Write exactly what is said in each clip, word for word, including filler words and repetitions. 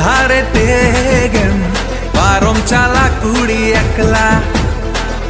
ᱫᱷᱟᱨᱮ ᱛᱮᱜᱮᱢ ᱯᱟᱨᱚᱢ ᱪᱟᱞᱟᱜ ᱠᱩᱲᱤ ᱮᱠᱞᱟ᱾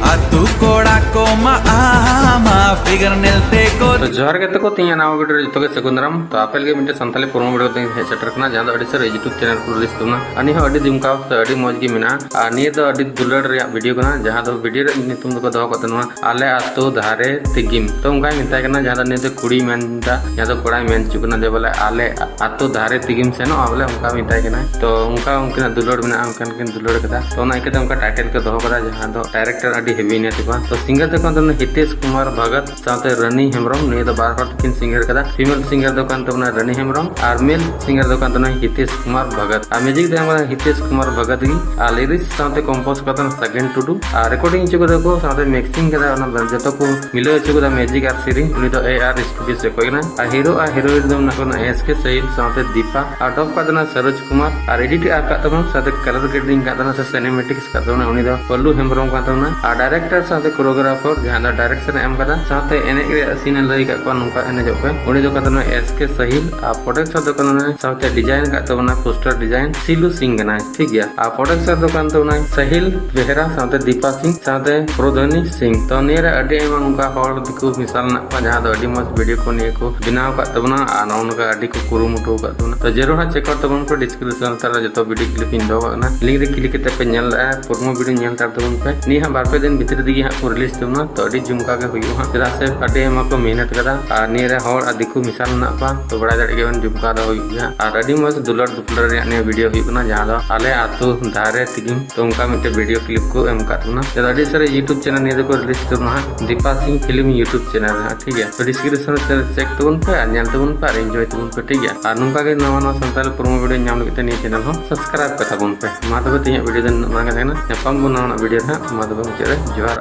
ᱟᱛᱩ ᱠᱚᱲᱟ ᱠᱚ ᱢᱟ ᱟᱢᱟ ᱯᱷᱤᱜᱟᱨ ᱧᱮᱞ ᱛᱮᱠᱚ᱾ ᱛᱚ ᱡᱚᱦᱟᱨ ᱜᱮ ᱛᱟᱠᱚ, ᱛᱮᱦᱮᱧᱟᱜ ᱱᱟᱣᱟ ᱵᱷᱤᱰᱤᱭᱳ ᱨᱮ ᱡᱚᱛᱚ ᱜᱮ ᱥᱟᱹᱜᱩᱱ ᱫᱟᱨᱟᱢ᱾ ᱛᱚ ᱟᱯᱮ ᱞᱟᱹᱜᱤᱫ ᱢᱤᱫᱴᱮᱱ ᱥᱟᱱᱛᱟᱲᱤ ᱯᱨᱳᱢᱳ ᱵᱷᱤᱰᱤᱭᱳ ᱛᱮᱧ ᱦᱮᱡ ᱥᱮᱴᱮᱨ ᱠᱟᱱᱟ, ᱡᱟᱦᱟᱸ ᱫᱚ ᱟᱹᱰᱤ ᱥᱟᱹᱨ YouTube ᱪᱮᱱᱮᱞ ᱠᱚ ᱨᱤᱞᱤᱡᱽ ᱛᱟᱵᱚᱱᱟ᱾ ᱟᱨ ᱱᱤᱭᱟᱹ ᱦᱚᱸ ᱟᱹᱰᱤ ᱡᱚᱢᱠᱟᱣ ᱥᱮ ᱟᱹᱰᱤ ᱢᱚᱡᱽ ᱜᱮ ᱢᱮᱱᱟᱜᱼᱟ᱾ ᱟᱨ ᱱᱤᱭᱟᱹ ᱫᱚ ᱟᱹᱰᱤ ᱫᱩᱞᱟᱹᱲ ᱨᱮᱭᱟᱜ ᱵᱷᱤᱰᱤᱭᱳ ᱠᱟᱱᱟ, ᱡᱟᱦᱟᱸ ᱫᱚ ᱵᱷᱤᱰᱤᱭᱳ ᱨᱮᱭᱟᱜ ᱧᱩᱛᱩᱢ ᱫᱚᱠᱚ ᱫᱚᱦᱚ ᱠᱟᱜ ᱛᱟᱦᱮᱱᱟ ᱟᱞᱮ ᱟᱛᱳ ᱫᱷᱟᱨᱮ ᱛᱮᱜᱮᱢ᱾ ᱛᱚ ᱚᱱᱠᱟᱭ ᱢᱮᱛᱟᱭ ᱠᱟᱱᱟ, ᱡᱟᱦᱟᱸ ᱫᱚ ᱱᱤᱭᱟᱹ ᱫᱚ ᱠᱩᱲᱤᱭ ᱢᱮᱱ ᱮᱫᱟ, ᱡᱟᱦᱟᱸ ᱫᱚ ᱠᱚᱲᱟᱭ ᱢᱮᱱ ᱦᱚᱪᱚ ᱠᱟᱱᱟ ᱡᱮ ᱵᱚᱞᱮ ᱟᱞᱮ ᱟᱛᱳ ᱫᱷᱟᱨᱮ ᱛᱮᱜᱮᱢ ᱥᱮᱱᱚᱜᱼᱟ, ᱵᱚᱞᱮ ᱚᱱᱠᱟ ᱢᱮᱛᱟᱭ ᱠᱟᱱᱟ᱾ ᱛᱚ ᱚᱱᱠᱟ ᱩᱱᱠᱤᱱᱟᱜ ᱫᱩᱞᱟᱹᱲ ᱢᱮᱱᱟᱜᱼᱟ, ᱚᱱᱠᱟᱱ ᱠᱤᱱ ᱫᱩᱞᱟᱹᱲ ᱠᱟᱫᱟ᱾ ᱛᱚ ᱚᱱᱟ ᱤᱭᱠᱟᱹᱛᱮ ᱚᱱᱠᱟ ᱴᱟᱭᱴᱮᱞ ᱠᱚ ᱫᱚᱦᱚ ᱠᱟᱫᱟ, ᱡᱟᱦᱟᱸ ᱫᱚ ᱰᱟᱭᱨᱮᱠᱴᱚᱨ ᱟᱹᱰᱤ ᱦᱮᱵᱤ ᱱᱮ ᱛᱤᱵᱟ᱾ ᱛᱚ ᱥᱤᱝᱜᱟᱨ ᱫᱚ ᱠᱟᱱ ᱛᱟᱵᱚᱱᱟ ᱦᱤᱛᱮᱥ ᱠᱩᱢᱟᱨ ᱵᱷᱟᱜᱚᱛ ᱥᱟᱶᱛᱮ ᱨᱟᱱᱤ ᱦᱮᱢᱵᱨᱚᱢ, ᱱᱤᱭᱟᱹ ᱫᱚ ᱵᱟᱨ ᱦᱚᱲ ᱛᱮᱠᱤᱱ ᱥᱤᱝᱜᱟᱨ ᱠᱟᱫᱟ᱾ ᱯᱷᱤᱢᱮᱞ ᱥᱤᱝᱜᱟᱨ ᱫᱚ ᱠᱟᱱ ᱛᱟᱵᱚᱱᱟ ᱨᱟᱱᱤ ᱦᱮᱢᱵᱨᱚᱢ ᱟᱨ ᱢᱮᱞ ᱥᱤᱝᱜᱟᱨ ᱫᱚ ᱠᱟᱱ ᱛᱟᱵᱚᱱᱟ ᱦᱤᱛᱮᱥ ᱠᱩᱢᱟᱨ ᱵᱷᱟᱜᱚᱛ᱾ ᱟᱨ ᱢᱤᱭᱩᱡᱤᱠ ᱫᱚ ᱮᱢ ᱠᱟᱫᱟ ᱦᱤᱛᱮᱥ ᱠᱩᱢᱟᱨ ᱵᱷᱟᱜᱚᱛ ᱜᱮ᱾ ᱟᱨ ᱞᱤᱨᱤᱠᱥ ᱥᱟᱶᱛᱮ ᱠᱚᱢᱯᱳᱡᱽ ᱠᱟᱫᱟ ᱥᱟᱜᱮᱱ ᱴᱩᱰᱩ᱾ ᱟᱨ ᱨᱮᱠᱳᱨᱰᱤᱝ ᱦᱚᱪᱚ ᱠᱟᱫᱟ ᱠᱚ ᱥᱟᱶᱛᱮ ᱢᱤᱠᱥᱤᱝ ᱠᱟᱫᱟ, ᱚᱱᱟ ᱡᱚᱛᱚ ᱠᱚ ᱢᱤᱞᱟᱹᱣ ᱦᱚᱪᱚ ᱠᱟᱫᱟ ᱢᱤᱭᱩᱡᱤᱠ ᱟᱨ ᱥᱮᱨᱮᱧ, ᱩᱱᱤ ᱫᱚ ᱮ ᱟᱨ ᱥᱴᱩᱰᱤᱭᱳ ᱥᱮᱫ ᱠᱷᱚᱱ ᱠᱟᱱᱟ᱾ ᱟᱨ ᱦᱤᱨᱳ ᱟᱨ ᱦᱤᱨᱳᱭᱤᱱ ᱫᱚ ᱢᱮᱱᱟᱜ ᱠᱤᱱᱟ ᱮᱥ ᱠᱮ ᱥᱟᱦᱤᱞ ᱥᱟᱶᱛᱮ ᱫᱤᱯᱟ, ᱟᱨ ᱰᱚᱵ ᱠᱟᱜ ᱛᱟᱦᱮᱱᱟ ᱥᱚᱨᱳᱡᱽ ᱠᱩᱢᱟᱨ, ᱟᱨ ᱮᱰᱤᱴ ᱟᱠᱟᱫ ᱛᱟᱵᱚᱱ ᱥᱟᱶᱛᱮ ᱠᱟᱞᱟᱨ ᱜᱨᱮᱰᱤᱝ ᱟᱠᱟᱫ ᱛᱟᱵᱚᱱᱟ ᱥᱮ ᱥᱤᱱᱮᱢᱮᱴᱤᱠᱥ ᱟᱠᱟᱫ ᱛᱟᱵᱚᱱᱟ, ᱩᱱᱤ ᱫᱚ ᱯᱚᱞᱞᱩ ᱦᱮᱢᱵᱨᱚᱢ ᱠᱟᱱ ᱛᱟᱵᱚᱱᱟ᱾ ᱟᱨ ᱰᱟᱭᱨᱮᱠᱴᱚᱨ ᱥᱟᱶᱛᱮ ᱠᱳᱨᱤᱭᱳᱜᱨᱟᱯᱷᱟᱨ ᱡᱟᱦᱟᱸ ᱫᱚ ᱰᱟᱭᱨᱮᱠᱥᱚᱱ ᱮ ᱮᱢ ᱠᱟᱫᱟ, ᱥᱟᱶᱛᱮ ᱮᱱᱮᱡ ᱨᱮᱭᱟᱜ ᱥᱤᱱ ᱮ ᱞᱟᱹᱭ ᱟᱠᱟᱫ ᱠᱚᱣᱟ ᱱᱚᱝᱠᱟ ᱮᱱᱮᱡᱚᱜ ᱯᱮ, ᱩᱱᱤ ᱫᱚ ᱠᱟᱱ ᱛᱟᱵᱚᱱᱟ ᱮᱥ ᱠᱮ ᱥᱟᱦᱤᱞ᱾ ᱟᱨ ᱯᱨᱚᱰᱩᱥᱟᱨ ᱫᱚ ᱠᱟᱱ ᱛᱟᱵᱚᱱᱟ, ᱥᱟᱶᱛᱮ ᱰᱤᱡᱟᱭᱤᱱ ᱟᱠᱟᱫ ᱛᱟᱵᱚᱱᱟ ᱯᱳᱥᱴᱟᱨ ᱰᱤᱡᱟᱭᱤᱱ ᱥᱤᱞᱩ ᱥᱤᱝ ᱠᱟᱱᱟᱭ, ᱴᱷᱤᱠ ᱜᱮᱭᱟ᱾ ᱟᱨ ᱯᱨᱚᱰᱩᱥᱟᱨ ᱫᱚ ᱠᱟᱱ ᱛᱟᱵᱚᱱᱟᱭ ᱥᱟᱦᱤᱞ ᱵᱮᱦᱨᱟ ᱥᱟᱶᱛᱮ ᱫᱤᱯᱟ ᱥᱤᱝ ᱥᱟᱶᱛᱮ ᱯᱨᱚᱫᱷᱟᱱᱤ ᱥᱤᱝ᱾ ᱛᱚ ᱱᱤᱭᱟᱹ ᱨᱮ ᱟᱹᱰᱤ ᱟᱭᱢᱟ ᱚᱱᱠᱟ ᱦᱚᱲ ᱫᱤᱠᱩ ᱢᱮᱥᱟᱞ ᱢᱮᱱᱟᱜ ᱠᱚᱣᱟ, ᱡᱟᱦᱟᱸ ᱫᱚ ᱟᱹᱰᱤ ᱢᱚᱡᱽ ᱵᱷᱤᱰᱤᱭᱳ ᱠᱚ ᱱᱤᱭᱟᱹ ᱠᱚ ᱵᱮᱱᱟᱣ ᱟᱠᱟᱫ ᱛᱟᱵᱚᱱᱟ ᱟᱨ ᱱᱚᱜᱼᱚ ᱱᱚᱝᱠᱟ ᱟᱹᱰᱤ ᱠᱚ ᱠᱩᱨᱩᱢᱩᱴᱩ ᱟᱠᱟᱫ ᱛᱟᱵᱚᱱᱟ᱾ ᱛᱚ ᱡᱟᱹᱨᱩᱲ ᱦᱟᱸᱜ ᱪᱮᱠ ᱟᱣᱩᱴ ᱛᱟᱵᱚᱱ ᱯᱮ, ᱰᱤᱥᱠᱨᱤᱯᱥᱚᱱ ᱛᱟᱞᱟ ᱡᱚᱛᱚ ᱵᱷᱤᱰᱤᱭᱳ ᱠᱞᱤᱯ ᱤᱧ ᱫᱚᱦᱚ ᱠᱟᱜ ᱠᱟᱱᱟ, ᱞᱤᱝᱠ ᱨᱮ ᱠᱞᱤᱠ ᱠᱟᱛᱮ ᱯᱮ ᱧᱮᱞ ᱫᱟᱲᱮᱭᱟᱜᱼᱟ, ᱯᱨᱳᱢᱳ ᱵᱷᱤᱰᱤᱭᱳ ᱧᱮᱞ ᱦᱟᱛᱟᱲ ᱛᱟᱵᱚᱱ ᱯᱮ᱾ ᱱᱤᱭᱟᱹ ᱦᱟᱸᱜ ᱵᱟᱨ ᱯᱮ ᱫᱤᱱ ᱵᱷᱤᱛᱨᱤ ᱨᱮᱜᱮ ᱦᱟᱸᱜ ᱠᱚ ᱨᱤᱞᱤᱡᱽ ᱛᱟᱵᱚᱱᱟ, ᱛᱚ ᱟᱹᱰᱤ ᱡᱚᱢᱠᱟᱣ ᱜᱮ ᱦᱩᱭᱩᱜᱼᱟ ᱦᱟᱸᱜ, ᱪᱮᱫᱟᱜ ᱥᱮ ᱟᱹᱰᱤ ᱟᱭᱢᱟ ᱠᱚ ᱢᱮᱦᱱᱚᱛ ᱠᱟᱫᱟ᱾ ᱟᱨ ᱱᱤᱭᱟᱹ ᱨᱮ ᱦᱚᱲ ᱟᱨ ᱫᱤᱠᱩ ᱢᱮᱥᱟᱞ ᱢᱮᱱᱟᱜ ᱠᱚᱣᱟ, ᱛᱚ ᱵᱟᱲᱟᱭ ᱫᱟᱲᱮᱭᱟᱜ ᱜᱮᱭᱟ ᱵᱮᱱ ᱡᱚᱢᱠᱟᱣ ᱫᱚ ᱦᱩᱭᱩᱜ ᱜᱮᱭᱟ᱾ ᱟᱨ ᱟᱹᱰᱤ ᱢᱚᱡᱽ ᱫᱩᱞᱟᱹᱲ ᱫᱩᱯᱞᱟᱹᱲ ᱨᱮᱭᱟᱜ ᱱᱤᱭᱟᱹ ᱵᱷᱤᱰᱤᱭᱳ ᱦᱩᱭᱩᱜ ᱠᱟᱱᱟ, ᱡᱟᱦᱟᱸ ᱫᱚ ᱟᱞᱮ ᱟᱛᱳ ᱫᱷᱟᱨᱮ ᱛᱮᱜᱮᱢ᱾ ᱛᱚ ᱚᱱᱠᱟ ᱢᱤᱫᱴᱮᱱ ᱵᱷᱤᱰᱤᱭᱳ ᱠᱞᱤᱯ ᱠᱚ ᱮᱢ ᱟᱠᱟᱫ ᱛᱟᱵᱚᱱᱟ᱾ ᱡᱟᱦᱟᱸ ᱫᱚ ᱟᱹᱰᱤ ᱩᱥᱟᱹᱨᱟ YouTube ᱪᱮᱱᱮᱞ ᱱᱤᱭᱟᱹ ᱫᱚᱠᱚ ᱨᱤᱞᱤᱡᱽ ᱛᱟᱵᱚᱱᱟ ᱦᱟᱸᱜ, ᱫᱤᱯᱟ ᱥᱤᱝ ᱯᱷᱤᱞᱢ YouTube ᱪᱮᱱᱮᱞ ᱨᱮ ᱦᱟᱸᱜ, ᱴᱷᱤᱠ ᱜᱮᱭᱟ᱾ ᱛᱚ ᱰᱤᱥᱠᱨᱤᱯᱥᱚᱱ ᱨᱮ ᱪᱮᱠ ᱛᱟᱵᱚᱱ ᱯᱮ ᱟᱨ ᱧᱮᱞ ᱛᱟᱵᱚᱱ ᱯᱮ ᱟᱨ ᱮᱱᱡᱚᱭ ᱛᱟᱵᱚᱱ ᱯᱮ, ᱴᱷᱤᱠ ᱜᱮᱭᱟ᱾ ᱟᱨ ᱱᱚᱝᱠᱟ ᱜᱮ ᱱᱟᱣᱟ ᱱᱟᱣᱟ ᱥᱟᱱᱛᱟᱲ ᱯᱨᱳᱢᱳ ᱵᱷᱤᱰᱤᱭᱳ ᱧᱟᱢ ᱞᱟᱹᱜᱤᱫ ᱛᱮ ᱱᱤᱭᱟᱹ ᱪᱮᱱᱮᱞ ᱦᱚᱸ ᱥᱟᱵᱥᱠᱨᱟᱭᱤᱵ ᱠᱟᱛᱟ ᱵᱚᱱ ᱯᱮ᱾ ᱢᱟ ᱛᱚᱵᱮ ᱛᱮᱦᱮᱧᱟᱜ ᱵᱷᱤᱰᱤᱭᱳ ᱫᱚ ᱱᱤᱱᱟᱹᱜ ᱵᱟᱝ ᱜᱮ ᱛᱟᱦᱮᱸ ᱠᱟᱱᱟ᱾ ᱧᱟᱯᱟᱢ ᱵᱚᱱ ᱱᱟᱣᱟᱱᱟᱜ ᱵᱷᱤᱰᱤᱭᱳ ᱨᱮ ᱦᱟᱸᱜ᱾ ᱢᱟ ᱛᱚᱵᱮ ᱢᱩᱪᱟᱹᱫ ᱨᱮ ᱡᱚᱦᱟᱨ᱾